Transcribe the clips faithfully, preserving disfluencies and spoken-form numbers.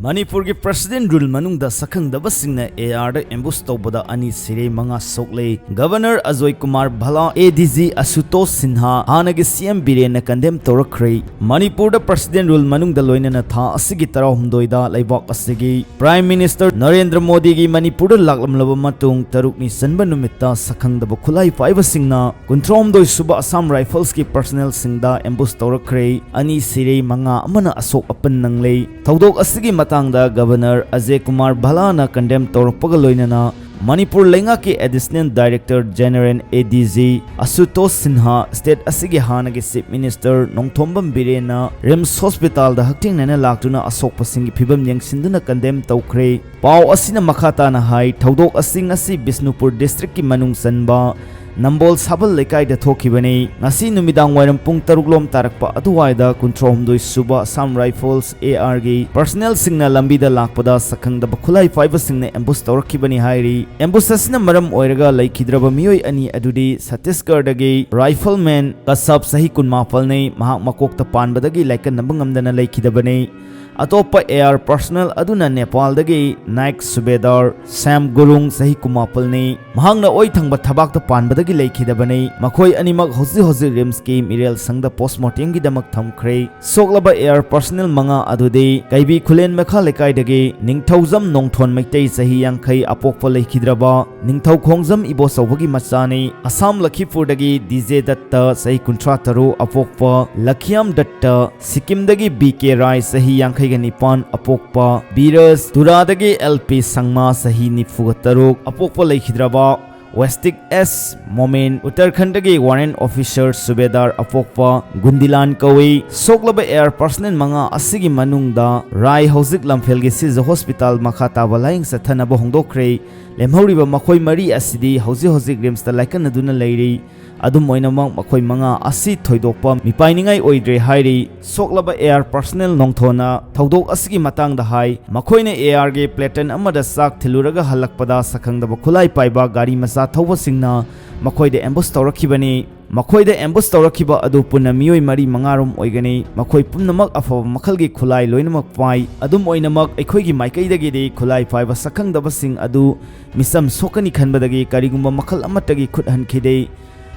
ꯃꯅꯤꯄꯨꯔꯒꯤ President Rule ꯃꯅꯨꯡꯗ ꯁꯛꯈꯪꯗꯕꯁꯤꯡꯅ AR ꯗ ambush ꯇꯧꯕꯗ ꯑꯅꯤ ꯁꯤꯔꯦ, ꯃꯉꯥ ꯁꯣꯛꯂꯦ꯫ Governor ꯑꯖꯣꯏ ꯀꯨꯃꯥꯔ ꯚꯂꯥ, ADG ꯑꯁꯨꯇꯣꯁ ꯁꯤꯟꯍꯥ, ꯍꯥꯟꯅꯒꯤ CM ꯕꯤꯔꯦꯟꯅ condemn ꯇꯧꯔꯛꯈ꯭ꯔꯦ꯫ ꯃꯅꯤꯄꯨꯔꯗ President Rule ꯃꯅꯨꯡꯗ ꯂꯣꯏꯅꯅ ꯊꯥ ꯑꯁꯤꯒꯤ ꯇꯔꯥꯍꯨꯝꯗꯣꯏꯗ ꯂꯩꯕꯥꯛ ꯑꯁꯤꯒꯤ Prime Minister ꯅꯔꯦꯟꯗ꯭ꯔ ꯃꯣꯗꯤꯒꯤ ꯃꯅꯤꯄꯨꯔꯗ ꯂꯥꯛꯂꯝꯂꯕ ꯃꯇꯨꯡ ꯇꯔꯨꯛꯅꯤ ꯆꯟꯕ ꯅꯨꯃꯤꯠꯇ ꯁꯛꯈꯪꯗꯕ ꯈꯨꯠꯂꯥꯏ ꯄꯥꯏꯕꯁꯤꯡꯅ ꯀꯨꯟꯊ꯭ꯔꯥꯍꯨꯝꯗꯣꯏ ꯁꯨꯕ Assam Rifles ꯀꯤ personnel ꯁꯤꯡꯗ ambush ꯇꯧꯔꯛꯈ꯭ꯔꯦ꯫ ꯑꯅꯤ ꯁꯤꯔꯦ, ꯃꯉꯥ ꯑꯃꯅ ꯑꯁꯣꯛ ꯑꯄꯟ ꯅꯪꯂꯦ꯫ ꯊꯧꯗꯣꯛ ꯑꯁꯤꯒꯤ ꯃꯇꯥꯡꯗ Governor ꯑꯖꯌ ꯀꯨꯃꯥꯔ ꯚꯂꯥꯅ condemn ꯇꯧꯔꯛꯄꯒ ꯂꯣꯏꯅꯅ ꯃꯅꯤꯄꯨꯔ ꯂꯩꯉꯥꯛꯀꯤ Additional Director General, ADG ꯑꯁꯨꯇꯣꯁ Sinha, state ꯑꯁꯤꯒꯤ ꯍꯥꯟꯅꯒꯤ Chief Minister Nongthombam ꯕꯤꯔꯦꯟꯅ RIMS Hospital ꯗ ꯍꯛꯊꯦꯡꯅꯅ ꯂꯥꯛꯇꯨꯅ ꯑꯁꯣꯛꯄꯁꯤꯡꯒꯤ ꯐꯤꯕꯝ ꯌꯦꯡꯁꯤꯟꯗꯨꯅ condemn ꯇꯧꯈ꯭ꯔꯦ꯫ ꯄꯥꯎ ꯑꯁꯤꯅ ꯃꯈꯥ ꯇꯥꯅ ꯍꯥꯏ, ꯊꯧꯗꯣꯛ ꯑꯁꯤ ꯉꯁꯤ ꯕꯤꯁꯅꯨꯄꯨꯔ district ꯀꯤ ꯃꯅꯨꯡ ꯆꯟꯕ ꯅꯝꯕꯣꯜ ꯁꯥꯕꯜ ꯂꯩꯀꯥꯏꯗ ꯊꯣꯛꯈꯤꯕꯅꯤ꯫ ꯉꯁꯤ ꯅꯨꯃꯤꯗꯥꯡ ꯋꯥꯏꯔꯝ ꯄꯨꯡ ꯇꯔꯨꯛ ꯂꯣꯝ ꯇꯥꯔꯛꯄ ꯑꯗꯨꯋꯥꯏꯗ ꯀꯨꯟꯊ꯭ꯔꯥꯍꯨꯝꯗꯣꯏ ꯁꯨꯕ Assam Rifles, AR ꯒꯤ personnel ꯁꯤꯡꯅ ꯂꯝꯕꯤꯗ ꯂꯥꯛꯄꯗ ꯁꯛꯈꯪꯗꯕ ꯈꯨꯠꯂꯥꯏ ꯄꯥꯏꯕꯁꯤꯡꯅ ambush ꯇꯧꯔꯛꯈꯤꯕꯅꯤ ꯍꯥꯏꯔꯤ꯫ Ambush ꯑꯁꯤꯅ ꯃꯔꯝ ꯑꯣꯏꯔꯒ ꯂꯩꯈꯤꯗ꯭ꯔꯕ ꯃꯤꯑꯣꯏ ꯑꯅꯤ ꯑꯗꯨꯗꯤ ꯆꯠꯇꯤꯁꯒꯔꯗꯒꯤ rifleman ꯀꯁꯕ, ꯆꯍꯤ ꯀꯨꯟꯃꯥꯄꯜꯅꯤ, ꯃꯍꯥꯛ ꯃꯀꯣꯛꯇ ꯄꯥꯟꯕꯗꯒꯤ ꯂꯥꯏꯀꯠꯅꯕ ꯉꯝꯗꯅ ꯂꯩꯈꯤꯗꯕꯅꯤ꯫ ꯑꯇꯣꯞꯄ AR personnel ꯑꯗꯨꯅ ꯅꯦꯄꯥꯜꯗꯒꯤ Naik Subedar Sam Gurung, ꯆꯍꯤ ꯀꯨꯟꯃꯥꯄꯜꯅꯤ꯫ ꯃꯍꯥꯛꯅ ꯑꯣꯏ ꯊꯪꯕ ꯊꯕꯥꯛꯇ ꯄꯥꯟꯕꯗꯒꯤ ꯂꯩꯈꯤꯗꯕꯅꯤ꯫ ꯃꯈꯣꯏ ꯑꯅꯤꯃꯛ ꯍꯧꯖꯤꯛ ꯍꯧꯖꯤꯛ RIMS ꯀꯤ ꯃꯤꯔꯦꯜ ꯁꯪꯗ post mortem ꯒꯤꯗꯃꯛ ꯊꯝꯈ꯭ꯔꯦ꯫ ꯁꯣꯛꯂꯕ AR personnel ꯃꯉꯥ ꯑꯗꯨꯗꯤ ꯀꯩꯕꯤ ꯈꯨꯂꯦꯟ ꯃꯈꯥ ꯂꯩꯀꯥꯏꯗꯒꯤ ꯅꯤꯡꯊꯧꯖꯝ ꯅꯣꯡꯊꯣꯟ ꯃꯩꯇꯩ, ꯆꯍꯤ ꯌꯥꯡꯈꯩ, ꯑꯄꯣꯛꯄ ꯂꯩꯈꯤꯗ꯭ꯔꯕ ꯅꯤꯡꯊꯧꯈꯣꯡꯖꯝ ꯏꯕꯣꯆꯧꯕꯒꯤ ꯃꯆꯥꯅꯤ꯫ ꯑꯁꯥꯝ ꯂꯈꯤꯄꯨꯔꯗꯒꯤ DJ ꯗꯠꯇ, ꯆꯍꯤ ꯀꯨꯟꯊ꯭ꯔꯥ ꯇꯔꯨꯛ, ꯑꯄꯣꯛꯄ ꯂꯈꯤꯌꯥꯝ ꯗꯠꯇ, ꯁꯤꯛꯀꯤꯝꯗꯒꯤ BK ꯔꯥꯏ, ꯆꯍꯤ ꯌꯥꯡꯈꯩꯒ ꯅꯤꯄꯥꯟ, ꯑꯄꯣꯛꯄ ꯕꯤꯔꯁ, ꯇꯨꯔꯥꯗꯒꯤ LP ꯁꯪꯃꯥ, ꯆꯍꯤ ꯅꯤꯐꯨꯒ ꯇꯔꯨꯛ, ꯑꯄꯣꯛꯄ ꯂꯩꯈꯤꯗ꯭ꯔꯕ ꯋꯦꯁꯇꯤꯛ ꯑꯦꯁ ꯃꯣꯃꯤꯟ, ꯎꯠꯇꯔꯈꯟꯗꯒꯤ warrant officer ꯁꯨꯕꯦꯗꯥꯔ ꯑꯄꯣꯛꯄ ꯒꯨꯟꯗꯤꯂꯥꯟ ꯀꯧꯏ꯫ ꯁꯣꯛꯂꯕ AR personnel ꯃꯉꯥ ꯑꯁꯤꯒꯤ ꯃꯅꯨꯡꯗ ꯔꯥꯏ ꯍꯧꯖꯤꯛ ꯂꯝꯐꯦꯜꯒꯤ ꯁꯤꯖ ꯍꯣꯁꯄꯤꯇꯥꯜ ꯃꯈꯥ ꯇꯥꯕ ꯂꯥꯌꯦꯡ ꯆꯠꯊꯅꯕ ꯍꯣꯡꯗꯣꯛꯈ꯭ꯔꯦ꯫ ꯂꯦꯝꯍꯧꯔꯤꯕ ꯃꯈꯣꯏ ꯃꯔꯤ ꯑꯁꯤꯗꯤ ꯍꯧꯖꯤꯛ ꯍꯧꯖꯤꯛ RIMS ꯇ ꯂꯥꯏꯀꯠꯅꯗꯨꯅ ꯂꯩꯔꯤ꯫ ꯑꯗꯨꯝ ꯑꯣꯏꯅꯃꯛ, ꯃꯈꯣꯏ ꯃꯉꯥ ꯑꯁꯤ ꯊꯣꯏꯗꯣꯛꯄ ꯃꯤꯄꯥꯏꯅꯤꯡꯉꯥꯏ ꯑꯣꯏꯗ꯭ꯔꯦ ꯍꯥꯏꯔꯤ꯫ ꯁꯣꯛꯂꯕ AR personnel ꯅꯣꯡꯊꯣꯟꯅ ꯊꯧꯗꯣꯛ ꯑꯁꯤꯒꯤ ꯃꯇꯥꯡꯗ ꯍꯥꯏ, ꯃꯈꯣꯏꯅ AR ꯒꯤ platoon ꯑꯃꯗ ꯆꯥꯛ ꯊꯤꯜꯂꯨꯔꯒ ꯍꯜꯂꯛꯄꯗ ꯁꯛꯈꯪꯗꯕ ꯈꯨꯠꯂꯥꯏ ꯄꯥꯏꯕ ꯒꯥꯔꯤ ꯃꯆꯥ ꯊꯧꯕꯁꯤꯡꯅ ꯃꯈꯣꯏꯗ ambush ꯇꯧꯔꯛꯈꯤꯕꯅꯤ꯫ ꯃꯈꯣꯏꯗ ꯑꯦꯝꯕꯨꯁ ꯇꯧꯔꯛꯈꯤꯕ ꯑꯗꯨ ꯄꯨꯟꯅ ꯃꯤꯑꯣꯏ ꯃꯔꯤ ꯃꯉꯥꯔꯣꯝ ꯑꯣꯏꯒꯅꯤ꯫ ꯃꯈꯣꯏ ꯄꯨꯝꯅꯃꯛ ꯑꯐꯕ ꯃꯈꯜꯒꯤ ꯈꯨꯠꯂꯥꯏ ꯂꯣꯏꯅꯃꯛ ꯄꯥꯏ꯫ ꯑꯗꯨꯝ ꯑꯣꯏꯅꯃꯛ, ꯑꯩꯈꯣꯏꯒꯤ ꯃꯥꯏꯀꯩꯗꯒꯤꯗꯤ ꯈꯨꯠꯂꯥꯏ ꯄꯥꯏꯕ ꯁꯛꯈꯪꯗꯕꯁꯤꯡ ꯑꯗꯨ ꯃꯤꯆꯝ ꯁꯣꯛꯀꯅꯤ ꯈꯟꯕꯗꯒꯤ ꯀꯔꯤꯒꯨꯝꯕ ꯃꯈꯜ ꯑꯃꯠꯇꯒꯤ ꯈꯨꯠ ꯍꯟꯈꯤꯗꯦ꯫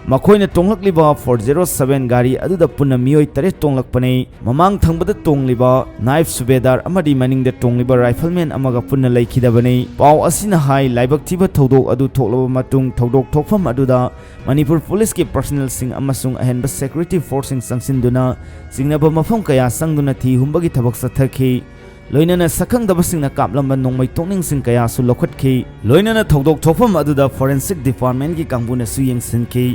ꯃꯈꯣꯏꯅ ꯇꯣꯡꯂꯛꯂꯤꯕ ꯐꯣꯔ ꯖꯦꯔꯣ ꯁꯚꯦꯟ ꯒꯥꯔꯤ ꯑꯗꯨꯗ ꯄꯨꯟꯅ ꯃꯤꯑꯣꯏ ꯇꯔꯦꯠ ꯇꯣꯡꯂꯛꯄꯅꯤ꯫ ꯃꯃꯥꯡ ꯊꯪꯕꯗ ꯇꯣꯡꯂꯤꯕ ꯅꯥꯏꯕ ꯁꯨꯕꯦꯗꯥꯔ ꯑꯃꯗꯤ ꯃꯅꯤꯡꯗ ꯇꯣꯡꯂꯤꯕ ꯔꯥꯏꯐꯜꯃꯦꯟ ꯑꯃꯒ ꯄꯨꯟꯅ ꯂꯩꯈꯤꯗꯕꯅꯤ꯫ ꯄꯥꯎ ꯑꯁꯤꯅ ꯍꯥꯏ, ꯂꯥꯏꯕꯛ ꯊꯤꯕ ꯊꯧꯗꯣꯛ ꯑꯗꯨ ꯊꯣꯛꯂꯕ ꯃꯇꯨꯡ, ꯊꯧꯗꯣꯛ ꯊꯣꯛꯐꯝ ꯑꯗꯨꯗ ꯃꯅꯤꯄꯨꯔ ꯄꯨꯂꯤꯁꯀꯤ ꯄꯔꯁꯅꯦꯜꯁꯤꯡ ꯑꯃꯁꯨꯡ ꯑꯍꯦꯟꯕ ꯁꯦꯀ꯭ꯌꯨꯔꯤꯇꯤ ꯐꯣꯔꯁꯁꯤꯡ ꯆꯪꯁꯤꯟꯗꯨꯅ ꯆꯤꯡꯅꯕ ꯃꯐꯝ ꯀꯌꯥ ꯆꯪꯗꯨꯅ ꯊꯤ ꯍꯨꯝꯕꯒꯤ ꯊꯕꯛ ꯆꯠꯊꯈꯤ꯫ ꯂꯣꯏꯅꯅ ꯁꯛꯈꯪꯗꯕꯁꯤꯡꯅ ꯀꯥꯞꯂꯝꯕ ꯅꯣꯡꯃꯩ ꯇꯣꯛꯅꯤꯡꯁꯤꯡ ꯀꯌꯥꯁꯨ ꯂꯧꯈꯠꯈꯤ꯫ ꯂꯣꯏꯅꯅ ꯊꯧꯗꯣꯛ ꯊꯣꯛꯐꯝ ꯑꯗꯨꯗ ꯐꯣꯔꯦꯟꯁꯤꯛ ꯗꯤꯄꯥꯔꯠꯃꯦꯟꯒꯤ ꯀꯥꯡꯕꯨꯅꯁꯨ ꯌꯦꯡꯁꯤꯟꯈꯤ꯫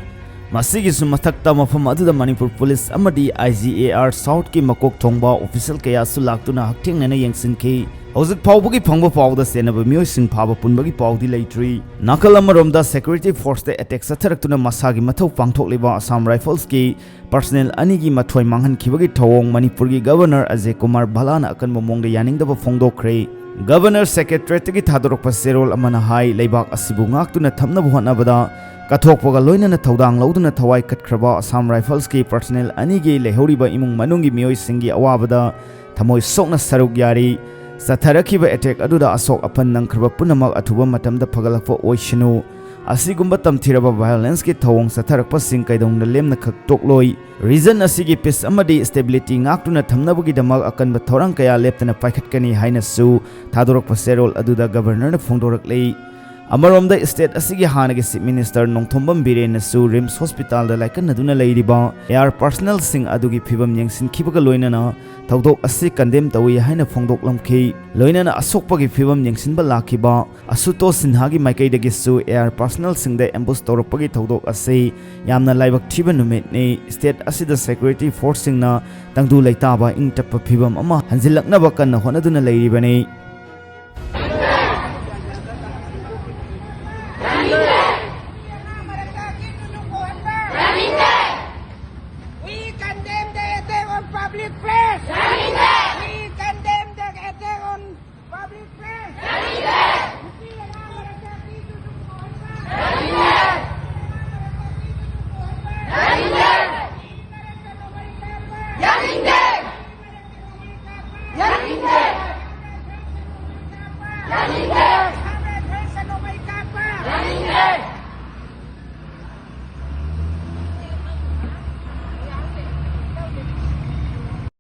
ꯃꯁꯤꯒꯤꯁꯨ ꯃꯊꯛꯇ, ꯃꯐꯝ ꯑꯗꯨꯗ ꯃꯅꯤꯄꯨꯔ ꯄꯨꯂꯤꯁ ꯑꯃꯗꯤ ꯑꯥꯏ ꯖꯤ ꯑꯦ ꯑꯥꯔ ꯁꯥꯎꯠꯀꯤ ꯃꯀꯣꯛ ꯊꯣꯡꯕ ꯑꯣꯐꯤꯁꯦꯜ ꯀꯌꯥꯁꯨ ꯂꯥꯛꯇꯨꯅ ꯍꯛꯊꯦꯡꯅꯅ ꯌꯦꯡꯁꯤꯟꯈꯤ꯫ ꯍꯧꯖꯤꯛ ꯐꯥꯎꯕꯒꯤ ꯐꯪꯕ ꯄꯥꯎꯗ ꯆꯦꯟꯅꯕ ꯃꯤꯑꯣꯏꯁꯤꯡ ꯐꯥꯕ ꯄꯨꯟꯕꯒꯤ ꯄꯥꯎꯗꯤ ꯂꯩꯇ꯭ꯔꯤ꯫ ꯅꯥꯀꯜ ꯑꯃꯔꯣꯝꯗ, ꯁꯦꯀ꯭ꯌꯨꯔꯤꯇꯤ ꯐꯣꯔꯁꯇ ꯑꯦꯇꯦꯛ ꯆꯠꯊꯔꯛꯇꯨꯅ ꯃꯁꯥꯒꯤ ꯃꯊꯧ ꯄꯥꯡꯊꯣꯛꯂꯤꯕ ꯑꯁꯥꯝ ꯔꯥꯏꯐꯜꯁꯀꯤ ꯄꯔꯁꯅꯦꯜ ꯑꯅꯤꯒꯤ ꯃꯊꯣꯏ ꯃꯥꯡꯍꯟꯈꯤꯕꯒꯤ ꯊꯧꯑꯣꯡ ꯃꯅꯤꯄꯨꯔꯒꯤ ꯒꯕꯔꯅꯔ ꯑꯖꯦ ꯀꯨꯃꯥꯔ ꯚꯂꯥꯅ ꯑꯀꯟꯕ ꯃꯑꯣꯡꯗ ꯌꯥꯅꯤꯡꯗꯕ ꯐꯣꯡꯗꯣꯛꯈ꯭ꯔꯦ꯫ ꯒꯕꯔꯅꯔ ꯁꯦꯀ꯭ꯔꯦꯇꯔꯤꯌꯦꯠꯇꯒꯤ ꯊꯥꯗꯣꯔꯛꯄ ꯆꯦꯔꯣꯜ ꯑꯃꯅ ꯍꯥꯏ, ꯂꯩꯕꯥꯛ ꯑꯁꯤꯕꯨ ꯉꯥꯛꯇꯨꯅ ꯊꯝꯅꯕ ꯍꯣꯠꯅꯕꯗ ꯀꯠꯊꯣꯛꯄꯒ ꯂꯣꯏꯅꯅ ꯊꯧꯗꯥꯡ ꯂꯧꯗꯨꯅ ꯊꯋꯥꯏ ꯀꯠꯈ꯭ꯔꯕ ꯑꯁꯥꯝ ꯔꯥꯏꯐꯜꯁꯀꯤ ꯄꯔꯁꯅꯦꯜ ꯑꯅꯤꯒꯤ ꯂꯩꯍꯧꯔꯤꯕ ꯏꯃꯨꯡ ꯃꯅꯨꯡꯒꯤ ꯃꯤꯑꯣꯏꯁꯤꯡꯒꯤ ꯑꯋꯥꯕꯗ ꯊꯃꯣꯏ ꯁꯣꯛꯅ ꯁꯔꯨꯛ ꯌꯥꯔꯤ꯫ ꯆꯠꯊꯔꯛꯈꯤꯕ ꯑꯦꯇꯦꯛ ꯑꯗꯨꯗ ꯑꯁꯣꯛ ꯑꯄꯟ ꯅꯪꯈ꯭ꯔꯕ ꯄꯨꯝꯅꯃꯛ ꯑꯊꯨꯕ ꯃꯇꯝꯗ ꯐꯒꯠꯂꯛꯄ ꯑꯣꯏꯁꯅꯨ꯫ ꯑꯁꯤꯒꯨꯝꯕ ꯇꯝꯊꯤꯔꯕ ꯚꯥꯏꯑꯣꯂꯦꯟꯁꯀꯤ ꯊꯧꯑꯣꯡ ꯆꯠꯊꯔꯛꯄꯁꯤꯡ ꯀꯩꯗꯧꯅꯨꯡꯗ ꯂꯦꯝꯅ ꯈꯛ ꯇꯣꯛꯂꯣꯏ꯫ ꯔꯤꯖꯟ ꯑꯁꯤꯒꯤ ꯄꯤꯁ ꯑꯃꯗꯤ ꯁ꯭ꯇꯦꯕꯤꯂꯤꯇꯤ ꯉꯥꯛꯇꯨꯅ ꯊꯝꯅꯕꯒꯤꯗꯃꯛ ꯑꯀꯟꯕ ꯊꯧꯔꯥꯡ ꯀꯌꯥ ꯂꯦꯞꯇꯅ ꯄꯥꯏꯈꯠꯀꯅꯤ ꯍꯥꯏꯅꯁꯨ ꯊꯥꯗꯣꯔꯛꯄ ꯆꯦꯔꯣꯜ ꯑꯗꯨꯗ ꯒꯕꯔꯅꯔꯅ ꯐꯣꯡꯗꯣꯔꯛꯂꯤ꯫ ꯑꯃꯔꯣꯝꯗ, ꯁ꯭ꯇꯦꯠ ꯑꯁꯤꯒꯤ ꯍꯥꯟꯅꯒꯤ ꯆꯤꯐ ꯃꯤꯅꯤꯁꯇꯔ ꯅꯣꯡꯊꯣꯝꯕꯝ ꯕꯤꯔꯦꯟꯅꯁꯨ ꯔꯤꯝꯁ ꯍꯣꯁꯄꯤꯇꯥꯜꯗ ꯂꯥꯏꯀꯠꯅꯗꯨꯅ ꯂꯩꯔꯤꯕ ꯑꯦꯌꯥꯔ ꯄꯔꯁꯅꯦꯜꯁꯤꯡ ꯑꯗꯨꯒꯤ ꯐꯤꯕꯝ ꯌꯦꯡꯁꯤꯟꯈꯤꯕꯒ ꯂꯣꯏꯅꯅ ꯊꯧꯗꯣꯛ ꯑꯁꯤ ꯀꯟꯗꯦꯝ ꯇꯧꯏ ꯍꯥꯏꯅ ꯐꯣꯡꯗꯣꯛꯂꯝꯈꯤ꯫ ꯂꯣꯏꯅꯅ ꯑꯁꯣꯛꯄꯒꯤ ꯐꯤꯕꯝ ꯌꯦꯡꯁꯤꯟꯕ ꯂꯥꯛꯈꯤꯕ ꯑꯁꯨꯇꯣꯁ ꯁꯤꯟꯍꯥꯒꯤ ꯃꯥꯏꯀꯩꯗꯒꯤꯁꯨ ꯑꯦꯌꯥꯔ ꯄꯔꯁꯅꯦꯜꯁꯤꯡꯗ ꯑꯦꯝꯕꯨꯁ ꯇꯧꯔꯛꯄꯒꯤ ꯊꯧꯗꯣꯛ ꯑꯁꯤ ꯌꯥꯝꯅ ꯂꯥꯏꯕꯛ ꯊꯤꯕ ꯅꯨꯃꯤꯠꯅꯤ꯫ ꯁ꯭ꯇꯦꯠ ꯑꯁꯤꯗ ꯁꯦꯀ꯭ꯌꯨꯔꯤꯇꯤ ꯐꯣꯔꯁꯁꯤꯡꯅ ꯇꯪꯗꯨ ꯂꯩꯇꯥꯕ, ꯏꯪ ꯇꯞꯄ ꯐꯤꯕꯝ ꯑꯃ ꯍꯟꯖꯤꯜꯂꯛꯅꯕ ꯀꯟꯅ ꯍꯣꯠꯅꯗꯨꯅ ꯂꯩꯔꯤꯕꯅꯤ꯫